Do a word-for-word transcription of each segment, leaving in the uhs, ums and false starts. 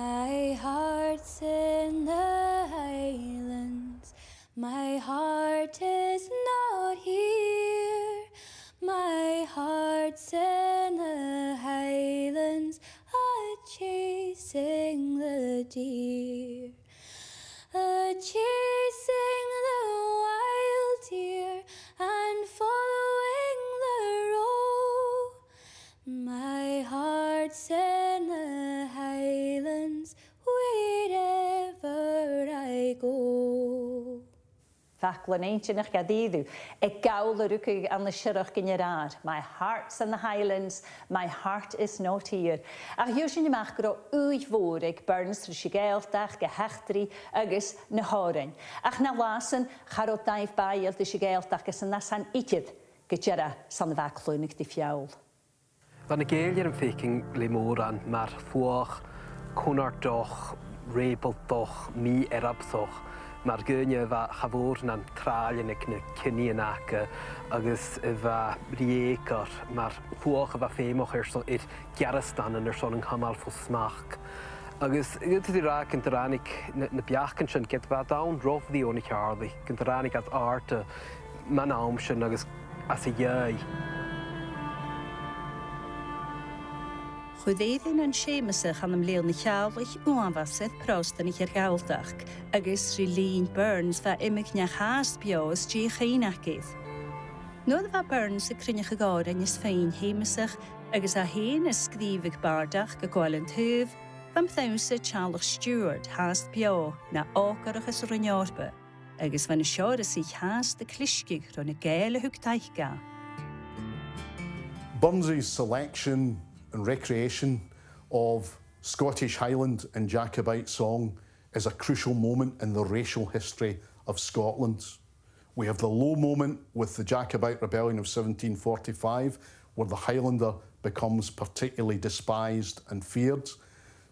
My heart's in the Highlands, my heart is not here. My heart's in the Highlands, a chasing the deer, a chasing the wild deer and following the roe. My heart's in the Highlands wherever I go. Faclan inntinneach gu dearbh, a' gabhail a' rugadh ann an Siorrachd an Ear Àir, my heart's in the Highlands, my heart is not here. Ach gheibh sinn a-mach gun robh ùidh mhòr aig Burns ris a' Ghàidhealtachd, a h-eachdraidh agus na h-òrain. Ach na làithean, cha robh dàimh bàidheil ris a' Ghàidhealtachd anns an fhasan idir gu dearbh 's ann a bha e a' cluinntinn ri feòil. Bha na Gàidheil air am faicinn le mòran mar fhuachd cunnartach, rèabaltach, mì-earbsach, mar dhaoine a bha cha mhòr nan tràillean aig na cinnidhean aca, agus a bha ri eucoireachd mar fhuachd a bha feumach airson, air gearastan airson an cumail fo smachd. Agus dh'fhaodadh tu ràdh gun do ràinig na, na beachdan sin, ged a bha iad ann ro bhrèagha na Ceàrlaich, gun do ràinig iad àrd mun àm sin agus às a dhèidh. Chuir Èirinn an Seumasach ann am Lèann a' Cheàrlaich uabhasach pròstanaich air Ghàidhealtachd, agus ri linn Burns bha iomadh neach fhathast beò is dìochuimhneachadh. Nuair a bha Burns a' cruinneachadh òrain is fuinn Sheumasach, agus e fhèin a' sgrìobhadh bàrdachd gu gabhail an taobh, bha am prionnsa Teàrlach Stiùbhart fhathast beò na òcarach às an Roinn Eòrpa, agus bha na Seòrasaich fhathast a' clisgeadh ro na Gàidheil a thug taic dha. Burns's selection and recreation of Scottish Highland and Jacobite song is a crucial moment in the racial history of Scotland. We have the low moment with the Jacobite rebellion of seventeen forty-five, where the Highlander becomes particularly despised and feared.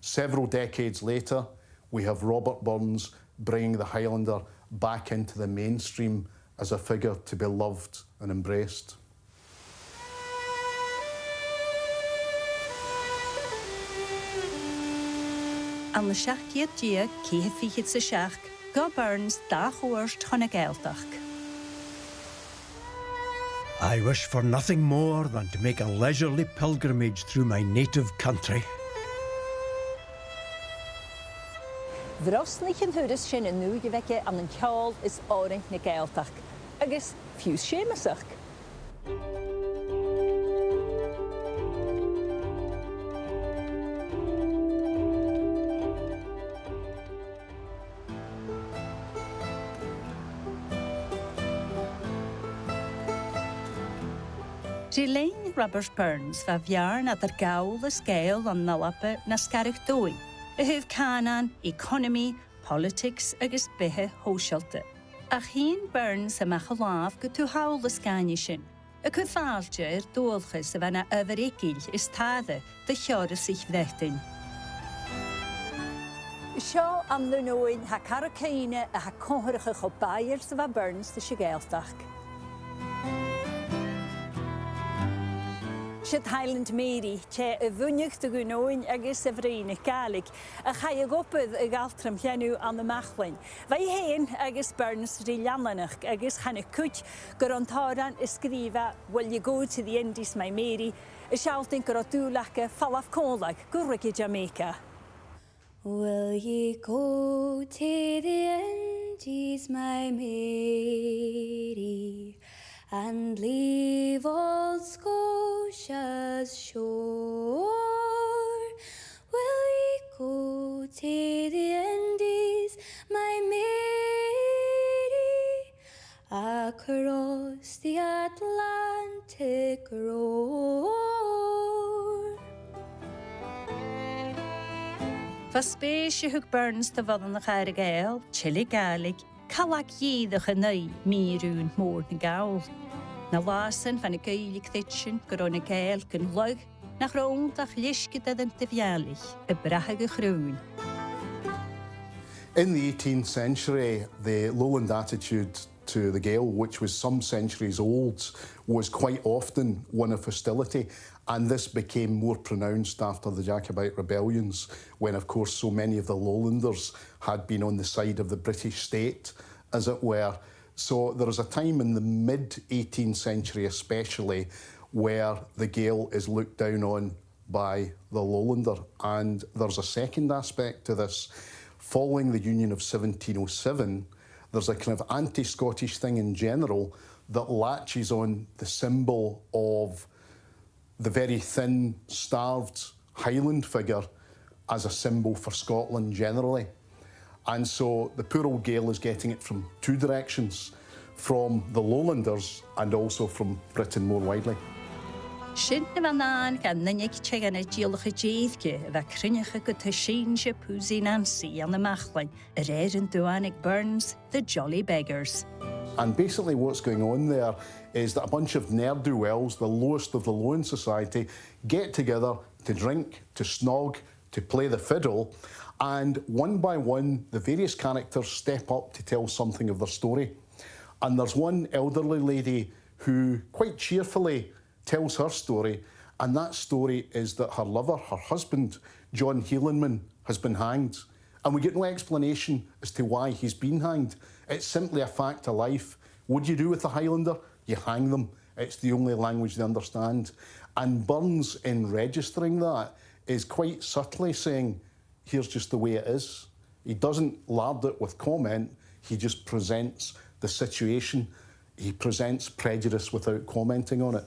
Several decades later, we have Robert Burns bringing the Highlander back into the mainstream as a figure to be loved and embraced. Ann an seachd ceud deug, ceithir fichead 's a seachd, ghabh Burns dà chuairt chun na Gàidhealtachd. I wish for nothing more than to make a leisurely pilgrimage through my native country. Bhrosnaich an turas sin an ùidh a bh' aige ann an ceòl is òrain na Gàidhealtachd, agus fiù 's Seumasachd. Ri linn Robert Burns, bha a' bheàrn eadar Gall is Gàidheal ann an Alba na sgaradh domhainn, a thaobh cànan, economy, politics agus beatha shòisealta. Ach shìn Burns a-mach a làmh gu tuath Shamhna às dèidh sin, a' cur fàilte air dualchas a bha na adhbhar eagal is tàire do Sheòrasaich Bhreatainn. Seo an aon duine a tha car cuimhne a tha comharrachadh cho bàidheil 's a bha Burns ris a' Ghàidhealtachd. 'S e Highland Mary, tè a bhuineadh do dhaoine agus a bhruidhneadh Gàidhlig, a chaidh a dh'obair a dh'altram cheannaibh ann am Macllainn. Bha i fhèin agus Burns ri leananachd agus chan eil cuid gur ann tòrr a sgrìobh e "Will you go to the Indies, my Mary?" a' sealltainn gun robh dùil aca falbh còmhla gu ruige Jamaica. Will ye go to the Indies, my Mary, and leave auld Scotia's shore? Will ye go to the Indies, my Mary, across the Atlantic roar? Bha spèis a thug Burns do bhoireannach Earra-Ghàidheal, tuilleadh Gàidhlig, calg dhìreach an aghaidh mì-rùn mòr nan Gall. Na làithean bha na Gàidheil a' creidsinn gun robh na Gàidheil gun lagh, nach robh iad ach leisgeadair de bheathaich a' brathadh a' chrùin. In the eighteenth century, the lowland attitude to the Gael, which was some centuries old, was quite often one of hostility, and this became more pronounced after the Jacobite rebellions, when, of course, so many of the Lowlanders had been on the side of the British state, as it were. So there was a time in the mid eighteenth century especially where the Gael is looked down on by the Lowlander. And there's a second aspect to this. Following the Union of seventeen oh seven, there's a kind of anti-Scottish thing in general that latches on the symbol of the very thin, starved Highland figure as a symbol for Scotland generally. And so the poor old Gael is getting it from two directions, from the Lowlanders and also from Britain more widely. Sin na bha an aon dha na nigheanan teagasg a dh'fheuch an dèidh a bhith cruinneachadh gu taigh-seinnse Poosie Nancy ann am Amach Leinn, a rèir an duan aig Burns, the Jolly Beggars. And basically what's going on there is that a bunch of ne'er-do-wells, the lowest of the low in society, get together to drink, to snog, to play the fiddle, and one by one, the various characters step up to tell something of their story. And there's one elderly lady who quite cheerfully tells her story, and that story is that her lover, her husband, John Hielanman, has been hanged. And we get no explanation as to why he's been hanged. It's simply a fact of life. What do you do with a Highlander? You hang them. It's the only language they understand. And Burns, in registering that, is quite subtly saying, "Here's just the way it is." He doesn't lard it with comment, he just presents the situation. He presents prejudice without commenting on it.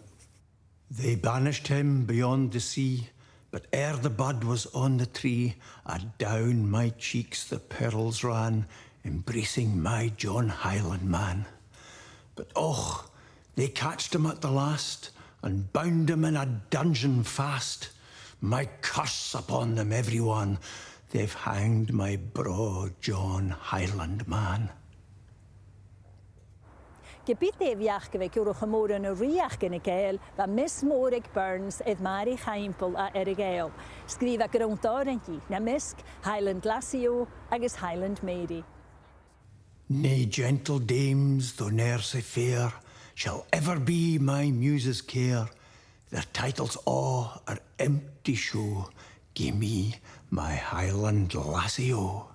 They banished him beyond the sea, but ere the bud was on the tree, adown my cheeks the pearls ran, embracing my John Highlandman. But och, they catched him at the last, and bound him in a dungeon fast. My curse upon them every one, they've hanged my braw John Highlandman. Ge bith dè bheachd a bh' aig Urracha Mòra nan Rìoghachdan nan Gàidheal, bha meas mòr aig Burns air Màiri Chaimbeul à Earra-Ghàidheal. Sgrìobh e grunn òrain dhi, nam measg Highland Lassie O agus Highland Mary. Nae gentle dames, though ne'er sae fair, shall ever be my muse's care. Their titles a' are empty show, gie me my Highland Lassie O.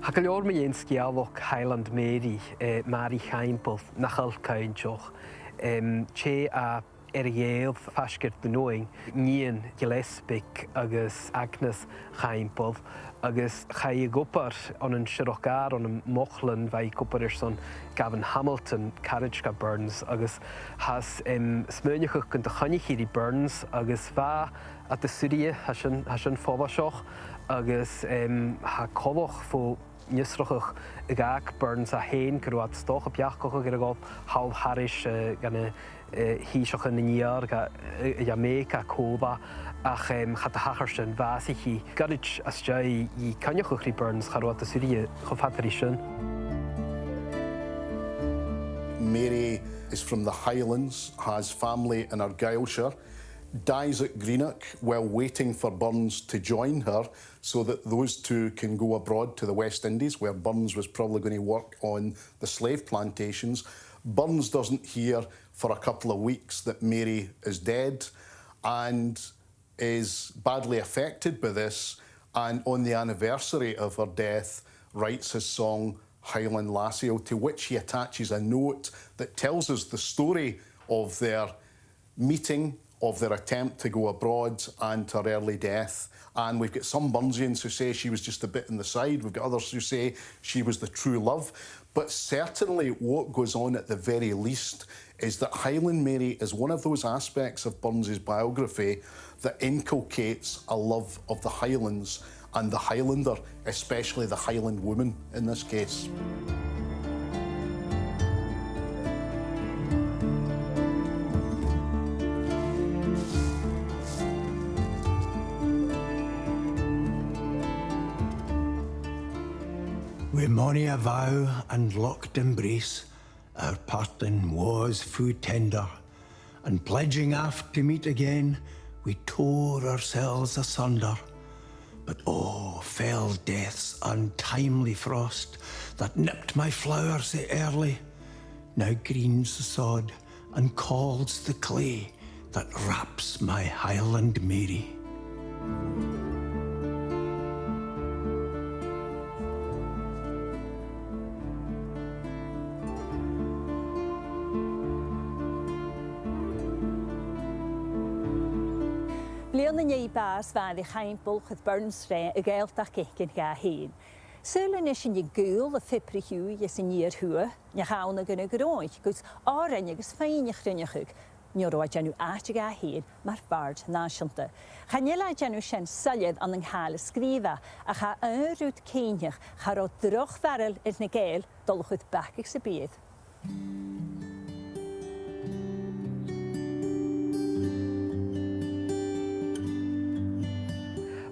Tha gu leòr mu dheidhinn sgeulachd Highland Mary, eh, Màiri Chaimbeul, nach eil cinnteach. Em, tè à Earra-Ghàidheal faisg air Dùn Omhain, nighean Ghilleasbaig agus Agnes Chaimbeul, agus chaidh a dh'obair ann an Siorrachd Àir, ann am Mòchlan, bha i ag obair airson Gavin Hamilton, caraid dha Burns, agus thathas, em, smaoineachadh gun do choinnich i ri Burns, agus bha iad ag iarraidh, tha sin, tha sin follaiseach, agus, em, tha coltach bho fhiosrachadh a dh'fhàg Burns e fhèin gun robh iad 's dòcha beachdachadh air a dhol thall thairis, eh, gu na, eh, h-Innseachan an Iar, gu, eh, Jamaica còmhla, ach, em, cha do thachair sin, bhàsaich i. Goirid às dèidh dhi coinneachadh ri Burns, cha robh iad ag iarraidh e cho fada ri sin. Mary is from the Highlands, has family in Argyllshire, dies at Greenock while waiting for Burns to join her so that those two can go abroad to the West Indies, where Burns was probably gonna work on the slave plantations. Burns doesn't hear for a couple of weeks that Mary is dead and is badly affected by this, and on the anniversary of her death, writes his song Highland Lassie O, to which he attaches a note that tells us the story of their meeting, of their attempt to go abroad and her early death. And we've got some Burnsians who say she was just a bit on the side. We've got others who say she was the true love. But certainly what goes on at the very least is that Highland Mary is one of those aspects of Burns's biography that inculcates a love of the Highlands and the Highlander, especially the Highland woman in this case. Wi mony a vow and locked embrace, our parting was fu tender, and pledging aft to meet again, we tore ourselves asunder. But oh, fell death's untimely frost that nipped my flower sae early. Now greens the sod and calls the clay that wraps my Highland Mary. Bliadhna an dèidh bàs Mhàiri Chaimbeul, chuir Burns roimhe a' Ghàidhealtachd aige dha fhèin. Saoil a-nis an e gaol a phiobaireadh anns an Iar-thuath, nach ann gun a' ghnothaich gus òrain agus fuinn a chruinneachadh, no robh e a' dèanamh àite dha fhèin mar bhàrd nàiseanta. Chan eil e a' dèanamh sin soilleir ann an càil a sgrìobh e, ach tha aon rud cinnteach, cha robh droch bharail air na Gàidheil dol a chur bacadh sam bith air.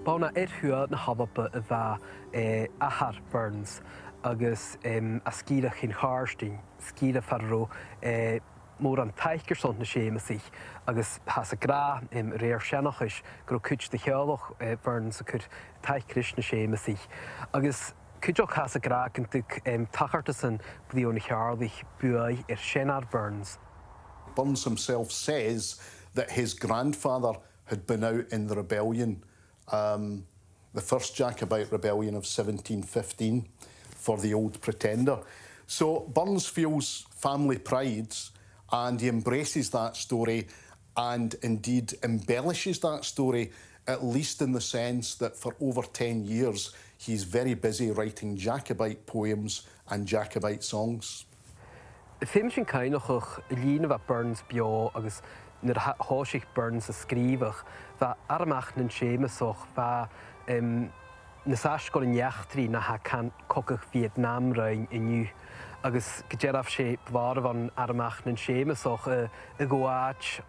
B' ann à iar-thuath na h-Alba a bha, eh, athair Burns agus, em, à sgìre Chinn Chàirstìona, sgìre far an robh, eh, mòran taic airson na Seumasach, agus thathas ag ràdh, em, a rèir seanchais, gun robh cuid de theaghlach, eh, Burns a' cur taic ris na Seumasach. Agus cuideachd thathas ag ràdh gun tug, em, tachartasan Bhliadhna a' Cheàrdaich buaidh air seanair Burns. Burns himself says that his grandfather had been out in the rebellion, um, the first Jacobite rebellion of seventeen fifteen for the Old Pretender. So Burns feels family pride and he embraces that story and indeed embellishes that story, at least in the sense that for over ten years he's very busy writing Jacobite poems and Jacobite songs. Feumaidh sinn cuimhneachadh an linn a bha Burns beò agus nuair a tha-, thòisich Burns a' sgrìobhadh, bha ar-a-mach nan Seumasach, bha, em, nas fhaisge air an eachdraidh na tha can-, cogadh Vietnam roimhe an-diugh, agus gu dearbh 's e blàr a bh' ann ar-a-mach nan Seumasach, eh, a ghabhail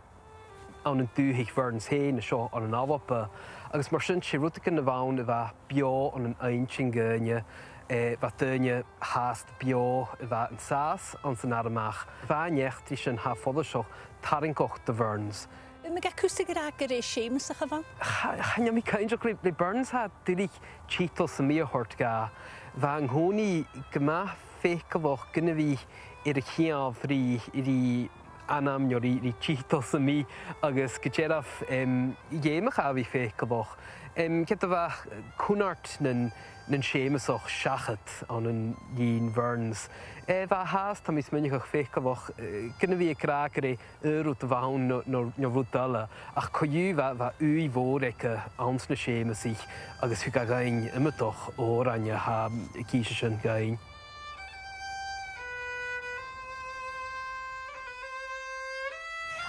ann an dùthaich Bhurns fhèin, an seo ann an Alba. Agus mar sin, 's e rudeigin a bh' ann a bha beò ann an inntinn dhaoine, eh, bha daoine fhathast beò a bha an sàs anns an ar-a-mach. Bha an eachdraidh sin tha follaiseach tarraingeach do Bhurns. Am biodh e cus ag ràdh gur e Seumasach a bh' ann? Cha, chan eil mi cinnteach. Ri, ri Burns tha e duilich tiotal sam bith a thoirt dha. Bha e an-còmhnaidh gu math faiceallach gun a bhith air a cheangal ri, ri ainm no ri, ri tiotal sam bith agus gu dearbh, em, dh'fheumadh e a bhith faiceallach. Em, ged a bha cunnart nan, nan Seumasach seachad ann an linn Bhurns, eh, bha e fhathast, tha mi a' smaoineachadh, faiceallach, eh, gun a bhith ag ràdh gur e aon rud a bh' ann no, no, no rud eile, ach co-dhiù bha, bha ùidh mhòr aige anns na Seumasaich agus thug e dhuinn iomadach òran a tha ag innse sin dhuinn.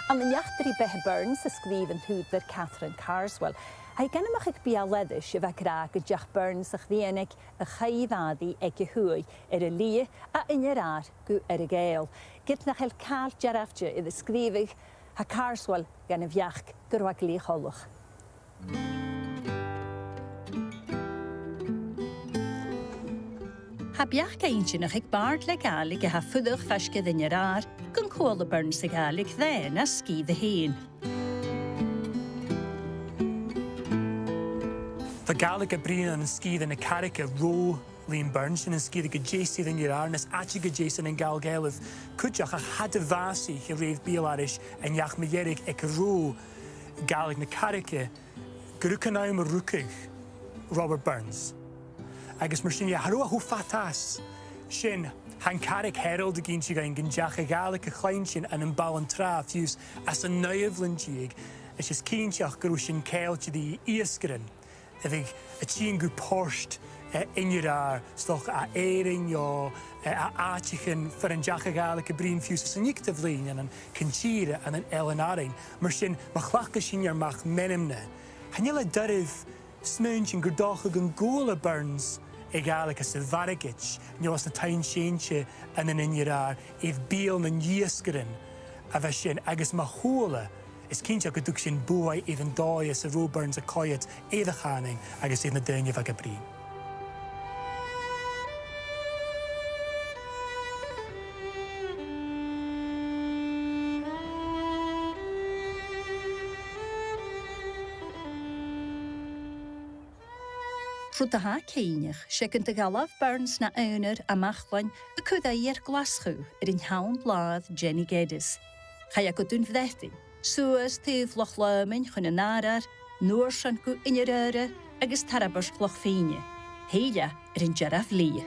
Ann an eachdraidh beatha Burns a sgrìobh an t-ùghdar Catherine Carswell, tha i ag ainmeachadh beul-aithris a bha ag ràdh gun deach Burns a chrìonadh a' chaoimh fhada aige fhèin air a shlighe à Inbhir Àir gu Earra-Ghàidheal. Ged nach eil càil dearbhte air a sgrìobhadh, tha Carswell dhen a' bheachd gun robh e glè choltach. Tha beachd inntinneach aig bàrd le Gàidhlig a tha a' fuireach faisg air Inbhir Àir gun cuala Burns a' Ghàidhlig fhèin às sgìre fhèin. Bha Gàidhlig a' bruidhinn ann an sgìre na Carraige ro linn Burns, sin an sgìre gu deas air Inbhir Àir, nas fhaide gu deas ann an Gàidhlig eile cuideachd, ach cha do bhàsaich a rèir beul-aithris an neach mu dheireadh aig an robh Gàidhlig na Carraige, gun rugadh an àm a rugadh Robert Burns. Agus mar sin, cha robh e cho fada às sin, tha an Carraig Herald ag innse dhuinn gun deach a' Ghàidhlig a chluinntinn ann am Baile an Tràigh fiù 's anns an naoidheamh linn deug, is is cinnteach gun robh sin ceangailte ri iasgairean a bhiodh a' tighinn gu port, eh, Inbhir Àir, 's dòcha à Èirinn no, eh, à àiteachan far an deach a' Ghàidhlig a' bruidhinn fiù 's san fhicheadamh linn ann an Cinn Tìre, ann an Eilean Arainn. Mar sin, ma chleachdas sinn air Mac Meanmna, chan eil e doirbh smaointinn gur dòcha gun cuala Burns a' Ghàidhlig anns a' mhargaid, no anns na taighean-seinnse ann an Inbhir Àir, air beul nan iasgairean a bha sin, agus ma chuala, is cinnteach gun tug sin buaidh air an dòigh anns an robh Burns a' coimhead air a' chànan agus air na daoine a bha e a' bruidhinn. Rud a tha cinnteach, 's e gun do dh'fhalbh Burns na aonar a-mach leinn a' cur aghaidh air Glaschu air an t-seann bhlàr Jenny Geddes. Chaidh e gu Dùn Bhreatainn, suas taobh Loch Lòmainn chun an Àrair, an uair sin gu Inbhir Aora agus Tarbairt Loch Fìne. Thill e air an dearbh slighe.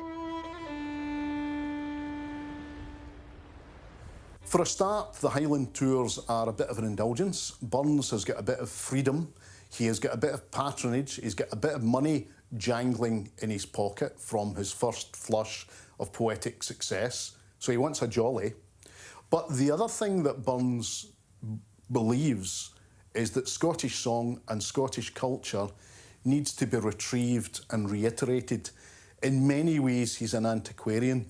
For a start, the Highland tours are a bit of an indulgence. Burns has got a bit of freedom. He has got a bit of patronage. He's got a bit of money jangling in his pocket from his first flush of poetic success. So he wants a jolly. But the other thing that Burns believes is that Scottish song and Scottish culture needs to be retrieved and reiterated. In many ways, he's an antiquarian.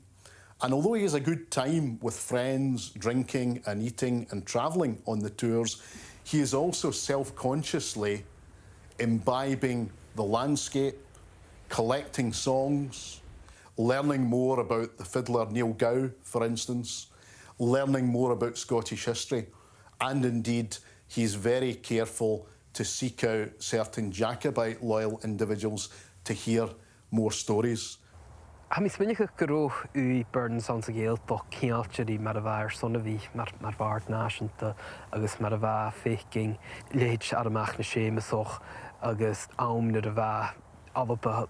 And although he has a good time with friends, drinking and eating and travelling on the tours, he is also self-consciously imbibing the landscape, collecting songs, learning more about the fiddler Neil Gow, for instance, learning more about Scottish history, and indeed he is very careful to seek out certain Jacobite loyal individuals to hear more stories. Tha mi a' smaoineachadh gun robh ùidh Burns anns a' Ghàidhealtachd ceangailte ri mar a bha e airson a bhith mar, mar bhàrd nàiseanta agus mar a bha e a' faicinn leithid Àrainn Mac na Seumasach agus àm nuair a bha Alba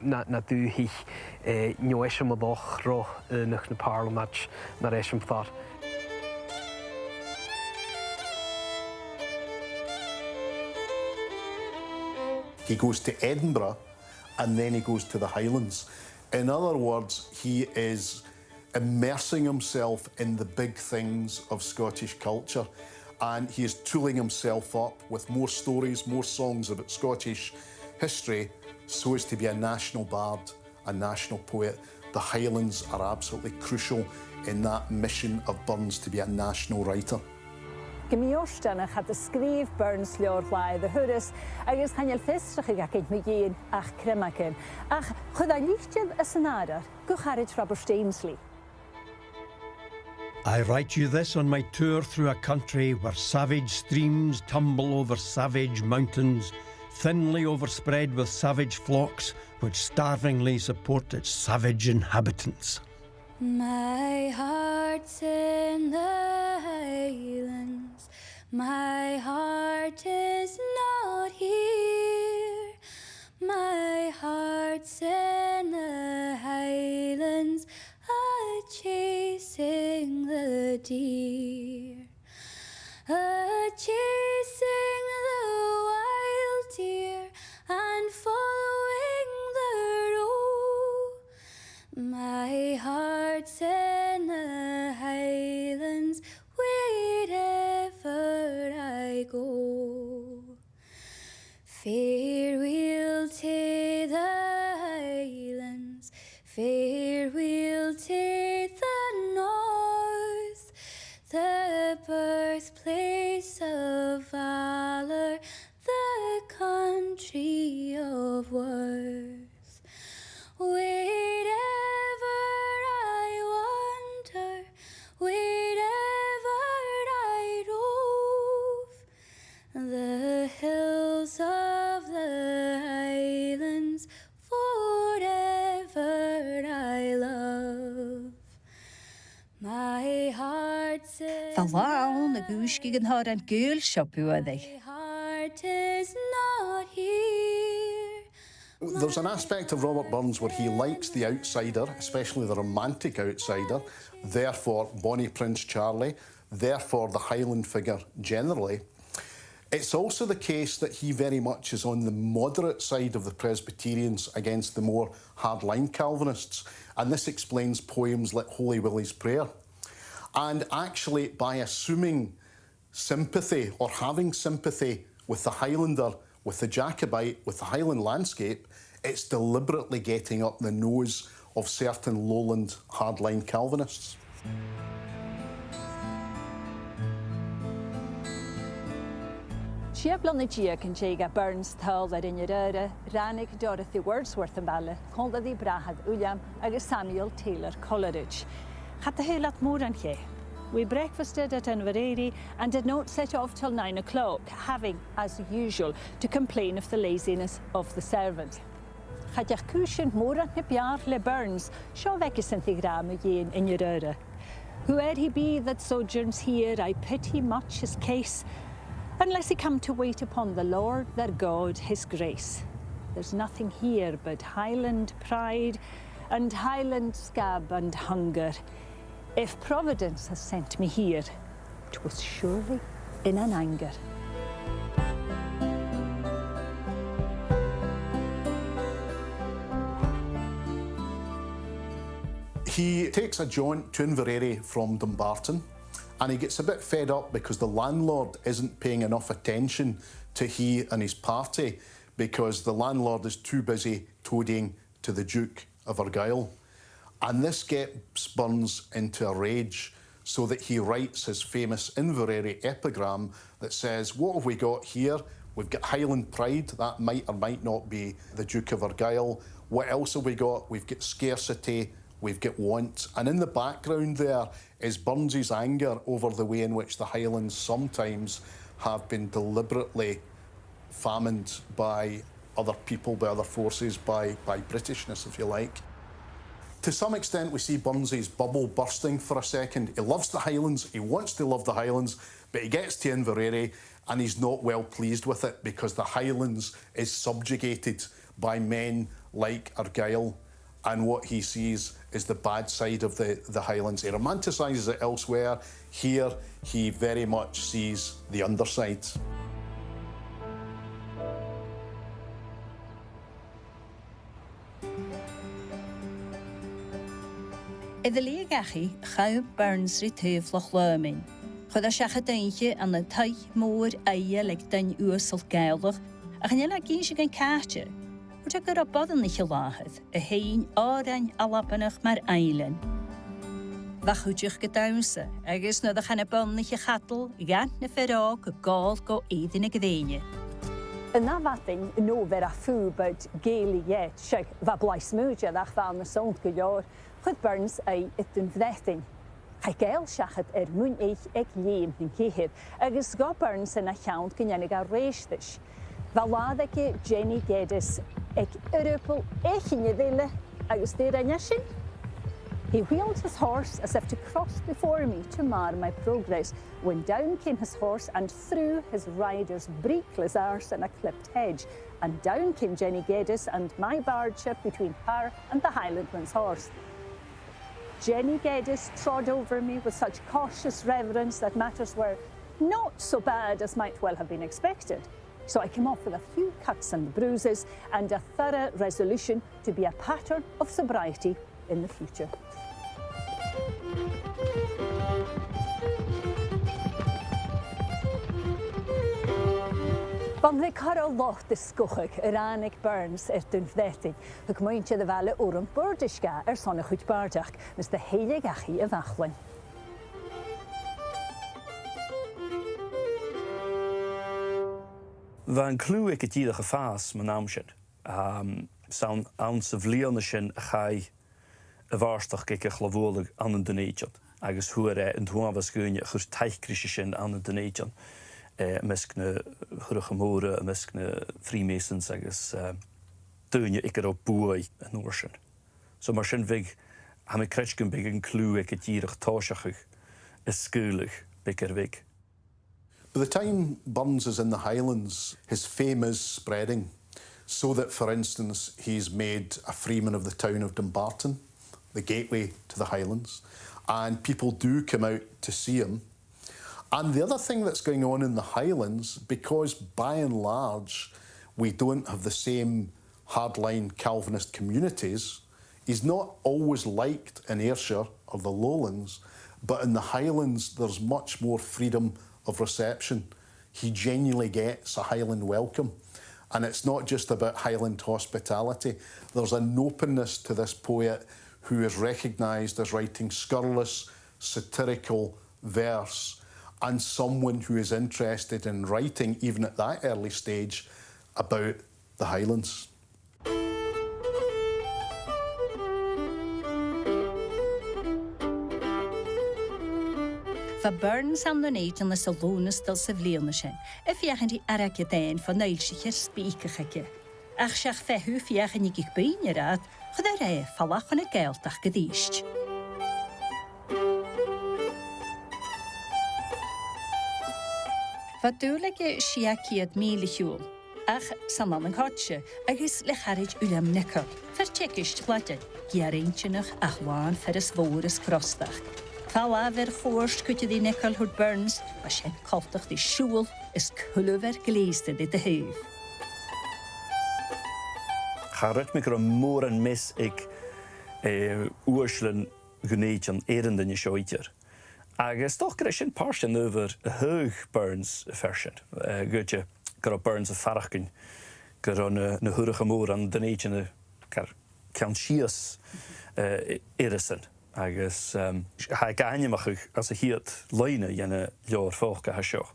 na, na dùthaich, eh, neo-eisimeileach ro Aonachd na Pàrlamaid mar eisimpleir. He goes to Edinburgh and then he goes to the Highlands. In other words, he is immersing himself in the big things of Scottish culture, and he is tooling himself up with more stories, more songs about Scottish history, so as to be a national bard, a national poet. The Highlands are absolutely crucial in that mission of Burns to be a national writer. Gu mì-fhortanach, cha do sgrìobh Burns leabhar-latha air a thuras, agus chan eil fiosrachadh againn mu dheidhinn ach criomagan. Ach chuir e litir às an Àrair gu charaid Robert Ainslie. I write you this on my tour through a country where savage streams tumble over savage mountains, thinly overspread with savage flocks, which starvingly support its savage inhabitants. My heart's in the Highlands, my heart is not here. My heart's in the Highlands, a chasing the deer. A chasing the wild deer and following the roe. My heart's in the Highlands wherever I go. Farewell to the Highlands, farewell to the north, the birthplace of valour, the country of worth. Wherever I wander, wherever I rove, the hills of the Highlands forever I love. My heart's in Bha latha ann a dhùisg aig an t-òran gaoil seo, bhuaidh. My heart is not here. There's an aspect of Robert Burns where he likes the outsider, especially the romantic outsider, therefore Bonnie Prince Charlie, therefore the Highland figure generally. It's also the case that he very much is on the moderate side of the Presbyterians against the more hardline Calvinists, and this explains poems like Holy Willie's Prayer. And actually, by assuming sympathy or having sympathy with the Highlander, with the Jacobite, with the Highland landscape, it's deliberately getting up the nose of certain lowland hardline Calvinists. Sia bliadhna deug an dèidh dha Burns tadhal air Inbhir Aora, ràinig Dorothy Wordsworth am baile còmhla ri bràthair Uilleam agus Samuel Taylor Coleridge. Cha do shaoil iad mòran dheth. We breakfasted at Inverary and did not set off till nine o'clock, having, as usual, to complain of the laziness of the servants. Cha deach cùisean mòran na b' fheàrr le Burns, seo a bh' aigesan ri ràdh mu dheidhinn Inbhir Aora. Whoe'er he be that sojourns here, I pity much his case, unless he come to wait upon the Lord their God his grace. There's nothing here but Highland pride and Highland scab and hunger. If Providence has sent me here, 'twas surely in an anger. He takes a jaunt to Inverary from Dumbarton, and he gets a bit fed up because the landlord isn't paying enough attention to he and his party, because the landlord is too busy toadying to the Duke of Argyll. And this gets Burns into a rage, so that he writes his famous Inverary epigram that says, "What have we got here? We've got Highland pride, that might or might not be the Duke of Argyll. What else have we got? We've got scarcity, we've got want." And in the background there is Burns's anger over the way in which the Highlands sometimes have been deliberately famined by other people, by other forces, by, by Britishness, if you like. To some extent, we see Burns's bubble bursting for a second. He loves the Highlands, he wants to love the Highlands, but he gets to Inverary and he's not well pleased with it because the Highlands is subjugated by men like Argyll, and what he sees is the bad side of the, the Highlands. He romanticises it elsewhere. Here, he very much sees the underside. Air a laighe dhachaigh, chùm Burns ri taobh Loch Lomond. Chuir e seachad oidhche ann an taigh mòr aoigheil aig duine uasal Gàidhealach, ach chan eil e ag innse dhan càit. Rud a chuir e boireannaich a làthair, a sheinn òrain Albannach mar Eilean. Bha a' chuideachd a' dannsa, agus nuair a chanadh boireannaich a chadal, dh'fhan na fir òg a' gabhail gu èirigh na grèine. An ath mhadainn, no bheir e fù, but gaily yet, seadh, bha blàths mùide, ach bha e na shon gu leòr, chuir Burns aghaidh air Dùn Bhreatainn. Chaidh Gàidheil seachad air muin eich aig leum nan ceithir, agus ghabh Burns an ath cheann gun dèanadh e rèisteas. Bha làrach aige Jenny Geddes aig earball eich an fhir eile, agus dè rinn esan? He wheeled his horse as if to cross before me to mar my progress, when down came his horse and threw his rider's breekless arse on a clipped hedge, and down came Jenny Geddes and my bardship between her and the Highlandman's horse. Jenny Geddes trod over me with such cautious reverence that matters were not so bad as might well have been expected. So I came off with a few cuts and bruises and a thorough resolution to be a pattern of sobriety in the future. Bha an rud a' còrdadh rium an-còmhnaidh, a ràinig Burns air Dùn Bhreatainn. Thug muinntir a' bhaile urram bòrdaisg dha airson a chuid bàrdachd, mus do thill e dhachaigh a Bhaclainn. Bha an cliù aige dìreach a' fàs mun àm sin. Am, 's ann, anns a' bhliadhna sin a chaidh a bhàrdachd aige a chlàradh ann an Dùn Èideann, agus fhuair e an t-uabhas dhaoine a chuir taic ris sin ann an Dùn Èideann, eh, am measg na h-Urracha Mòra, am measg na Freemasons agus, eh, daoine aig an robh buaidh an uair sin. So mar sin bhiodh, tha mi a' creidsinn gum biodh an cliù aige dìreach a' tòiseachadh a' sgaoileadh beag air bheag. By the time Burns is in the Highlands, his fame is spreading, so that, for instance, he's made a freeman of the town of Dumbarton, the gateway to the Highlands, and people do come out to see him. And the other thing that's going on in the Highlands, because by and large we don't have the same hardline Calvinist communities, he's not always liked in Ayrshire or the Lowlands, but in the Highlands there's much more freedom of reception. He genuinely gets a Highland welcome. And it's not just about Highland hospitality. There's an openness to this poet who is recognised as writing scurrilous, satirical verse, and someone who is interested in writing, even at that early stage, about the Highlands. Bha Burns ann an Dùn Èideann anns an Lùnastal sa bhliadhna sin, a' feuchainn ri airgead fhaighinn bhon fhoillsichear spìceach aige. Ach seach feitheamh feuchainn gu binn air fad, chuir e falach chun na Gàidhealtachd a-rithist. Bha dùil aige sia ceud mìle a shiubhal, ach 's ann an coidse agus le charaid Uilleam Nicoll, fear-teagaisg Laidinn, geàrr-inntinneach ach làn fearas mhòr is frostach. Falbh air chuairt cuide ri Nicoll, thuirt Burns, bha sin coltach ri siubhal is cuilbhear gleusta ri do thaobh. Cha chreid mi gun robh mòran meas aig, eh, uaislean Dhùn Èideann air an duine seo idir. Agus 's dòcha gur e sin pàirt den adhbhar a thagh Burns am fear sin, eh, gu, gu robh Burns a' faireachdainn gun robh na, na h-urracha mòra ann an Dùn Èideann a' car ceann sìos, eh, air a sin. Agus, ehm, tha e ga ainmeachadh anns a' chiad loidhne dhen leabhar phòca a tha seo,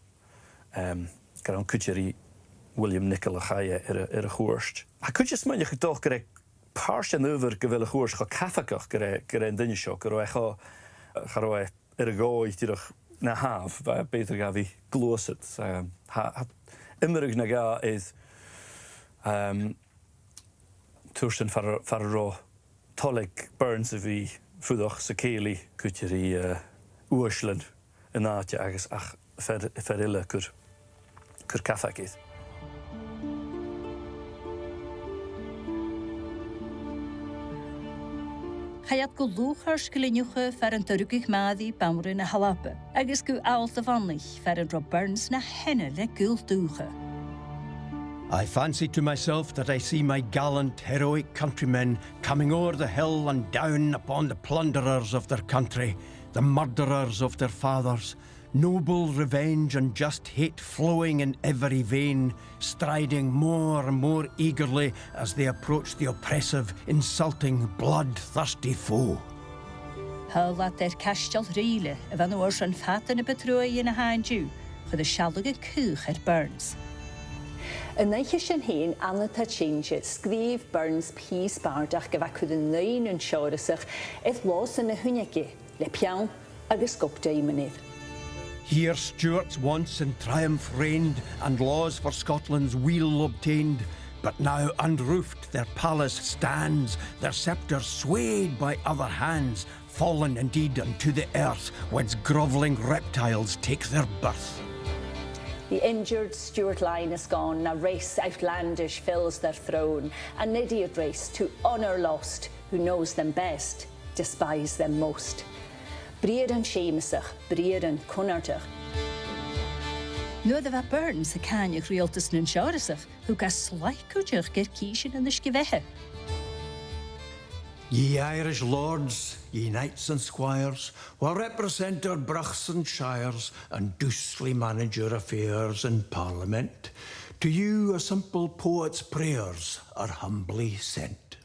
ehm, gur ann cuide ri William Nicoll a chaidh e air a, air a chuairt. Tha cuid a' smaoineachadh 's dòcha gur e pàirt den adhbhar gu bheil a' chuairt cho cabhagach gur e, gur e an duine seo, gun robh e cho, cha robh e air a dhòigh dìreach na thaobh, bha, b' fheudar dha a bhith a' gluasad. Ehm, tha, tha iomradh no dhà air, ehm, turas sin far, far an robh toil aig Burns a bhith a' fuireach sa chèilidh cuide ri, eh, uaislean an àite agus ach fear, fear eile a' cur, cur cabhaig air. Chaidh iad gu lùchairt Ghlinn Eachaidh far an do rugadh Màiri, Banrigh na h-Alba, agus gu Allt a' Mhanaich far an robh Burns na theine le gaol dùthcha. I fancy to myself that I see my gallant, heroic countrymen coming o'er the hill and down upon the plunderers of their country, the murderers of their fathers, noble revenge and just hate flowing in every vein, striding more and more eagerly as they approach the oppressive, insulting, bloodthirsty foe. Thadhail iad air Caisteal Rìle, a bha an uair sin fada na bu truaighe na tha an-diugh, chuir an sealladh an caoch air Burns. An oidhche sin fhèin, ann an Taittinse, sgrìobh Burns pìos bàrdachd a bha a' cur an aonaid an seòrasach air lòsan a shùileachadh le peann agus gob diomnair. Here Stuarts once in triumph reigned, and laws for Scotland's weal obtained, but now unroofed their palace stands, their sceptre swayed by other hands, fallen indeed unto the earth, whence grovelling reptiles take their birth. The injured Stuart line is gone, a race outlandish fills their throne, an idiot race to honour lost, who knows them best, despise them most. Briathran seumasach, briathran cunnartach. Nuair a bha Burns a' càineadh riaghaltas nan seòrasach, thug e slaigh cuideachd air cìsean an uisge-bheatha. Ye Irish lords, ye knights and squires, wha represent our bruchs and shires, and doucely manage our affairs in Parliament, to you a simple poet's prayers are humbly sent.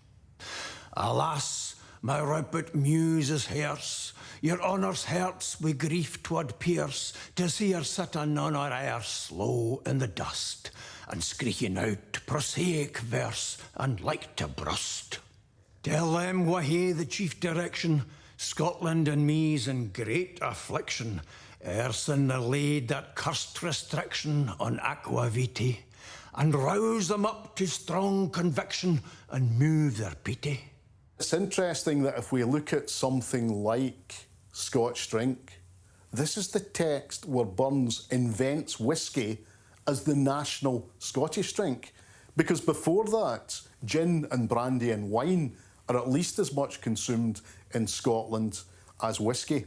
Alas, my rampant muse is hairce, your honours' hearts wi grief 'twad pierce, to see her sittin on her earse low in the dust, and screechin oot prosaic verse and like to brust. Tell them wha hae the chief direction, Scotland and me's in great affliction, earsin they've laid that cursed restriction on aqua vitae, and rouse them up to strong conviction and move their peety. It's interesting that if we look at something like Scotch Drink, this is the text where Burns invents whisky as the national Scottish drink, because before that, gin and brandy and wine are at least as much consumed in Scotland as whisky.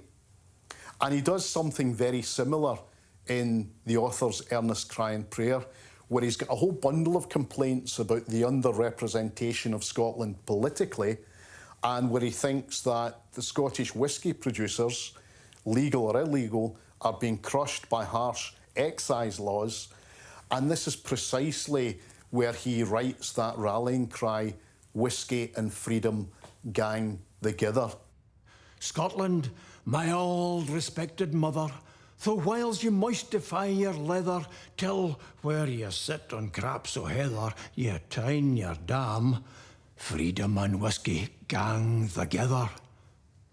And he does something very similar in the author's earnest cry and prayer, where he's got a whole bundle of complaints about the underrepresentation of Scotland politically, and where he thinks that the Scottish whisky producers, legal or illegal, are being crushed by harsh excise laws. And this is precisely where he writes that rallying cry, "Whisky and freedom gang thegither." Scotland, my auld respected mother, tho whiles ye moistify your leather, till where ye sit on craps o heather, ye tyne your dam, freedom and whisky gang thegither.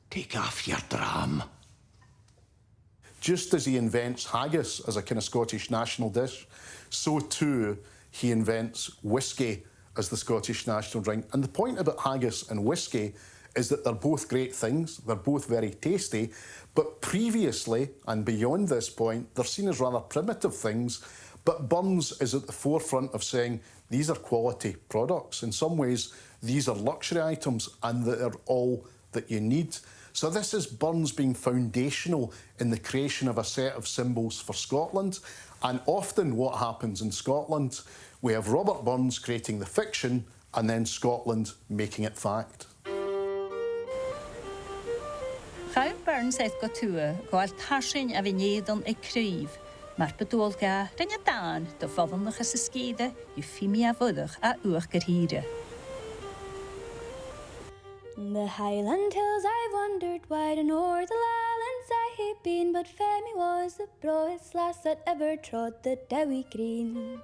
Tak aff your dram. Just as he invents haggis as a kind of Scottish national dish, so too he invents whisky as the Scottish national drink. And the point about haggis and whisky is that they're both great things, they're both very tasty, but previously and beyond this point, they're seen as rather primitive things, but Burns is at the forefront of saying these are quality products. In some ways, these are luxury items, and they are all that you need. So this is Burns being foundational in the creation of a set of symbols for Scotland, and often what happens in Scotland, we have Robert Burns creating the fiction and then Scotland making it fact. Chaidh Burns air gu tuath a ghabhail tarsainn a bha an èideann aig craobh, mar bu dual dha, rinn e dàn do bhoireannach às an sgìre, gum feum e a bhuileach à uachdar shìorraidh. The Highland Hills I've wandered wide, and o'er the lowlands I hae been, but fae me was the browest lass that ever trod the dewy green.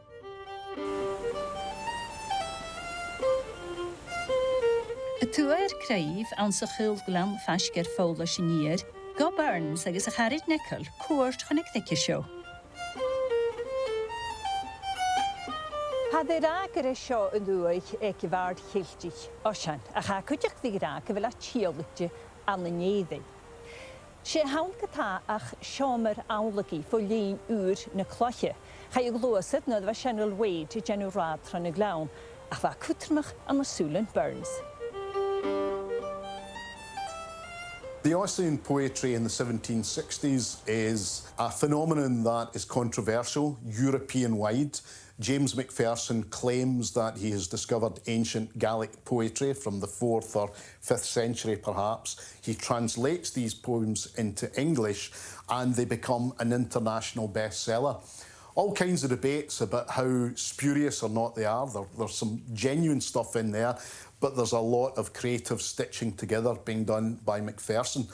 A' tuath air craobh anns a' Chaol Ghleann faisg air Fòghlas an Iar, ghabh Burns agus a charaid Nicol cuairt chun na creige seo. Tha iad ag ràdh gur e seo an uaigh aig a' bhàrd Cheilteach Oisean, ach tha cuideachd ag ràdh gu bheil e tiodhlaichte ann an Èirinn. 'S e th' ann ge-tà ach seòmar amhlaidh fo linn ùir na cloiche. Chaidh a ghluasad nuair a bha Senaral Wade a' dèanamh rathad tron a' ghleann, ach bha e cudromach ann an sùilean Burns. The Ossian poetry in the seventeen sixties is a phenomenon that is controversial, European-wide. James Macpherson claims that he has discovered ancient Gaelic poetry from the fourth or fifth century, perhaps. He translates these poems into English and they become an international bestseller. All kinds of debates about how spurious or not they are. There, there's some genuine stuff in there, but there's a lot of creative stitching together being done by Macpherson.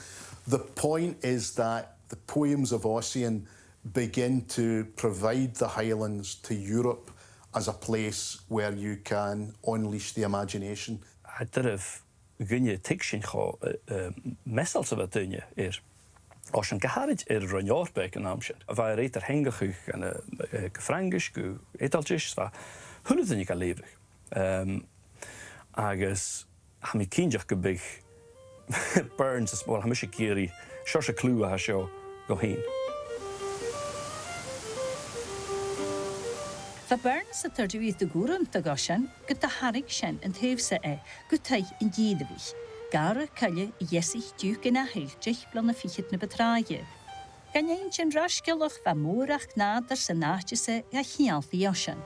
The point is that the poems of Ossian begin to provide the Highlands to Europe as a place where you can unleash the imagination. Tha e doirbh dhuinne tuigsinn cho, eh, eh, measail 's a bha daoine air Ossian, gu h-àraid air an Roinn Eòrpa aig an àm sin. Bha e air eadar-theangachadh gun, eh, eh, gu Fraingis, gu Eadailtis, 's bha a h-uile duine ga leughadh. Ehm, agus tha mi cinnteach gum biodh Burns is, well, tha mise ag iarraidh seòrsa cliù a tha seo dhomh fhìn. Bha Burns a' toirt uiread de dh'urram do dh'Oisean gun do tharraing sin an taobh-sa e gu taigh an Dìreabhaich, gàrradh coille a dheasaich Diùc an Athaill deich bliadhna fichead na bu tràithe. Gun inntinn ro-sgileach, bha mòrachd nàdair san àite-sa ga cheangal ri Oisean.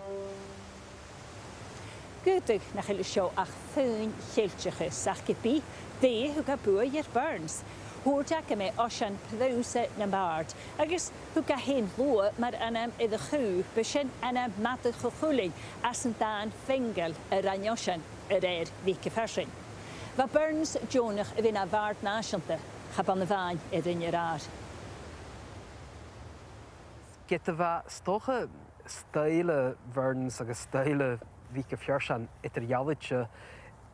Dh'fhaodadh nach eil seo ach fuinn Cheilteachas, ach ge bith, dè thug e buaidh air Burns? Thuirt e gum b' e Oisean prionnsa nam bàird, agus thug e fhèin luath mar ainm air a' chù, b' e sin ainm madadh Cho Chulainn, às an dàn Fingal a rinn Oisean a rèir Mhic a' Phearsain. Bha Burns deònach a bhith na bhàrd nàiseanta, cha b' ann a-mhàin a rinn e rar. Ged a bha, 's dòcha, stoidhle Burns agus stoidhle Mhic a' Phearsain eadar-dhealaichte,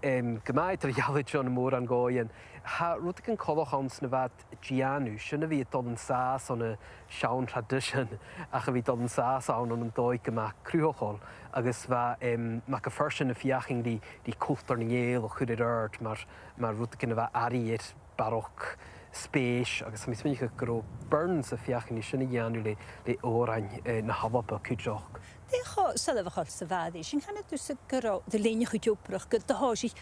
em, gu math eadar-dhealaichte ann am mòran dhòighean, tha rudeigin coltach anns na bha iad a' dèanamh, sin a bhith a' dol an sàs ann an seann tradition, ach a bhith a' dol an sàs ann ann an dòigh gu math cruthachail, agus bha, em, Mac a' Phearsain a' feuchainn ri, ri cultar nan Gàidheal a chur air adhart mar, mar rudeigin a bha airidh air barrachd spèis, agus tha mi a' smaoineachadh gun robh Burns a' feuchainn ri sin a dhèanamh le, le òrain, eh, na h-Alba cuideachd. Dè cho soirbheachail 's a bha e ris sin, chanadh tusa gun robh, ri linn a' chuid obrach, gun do thòisich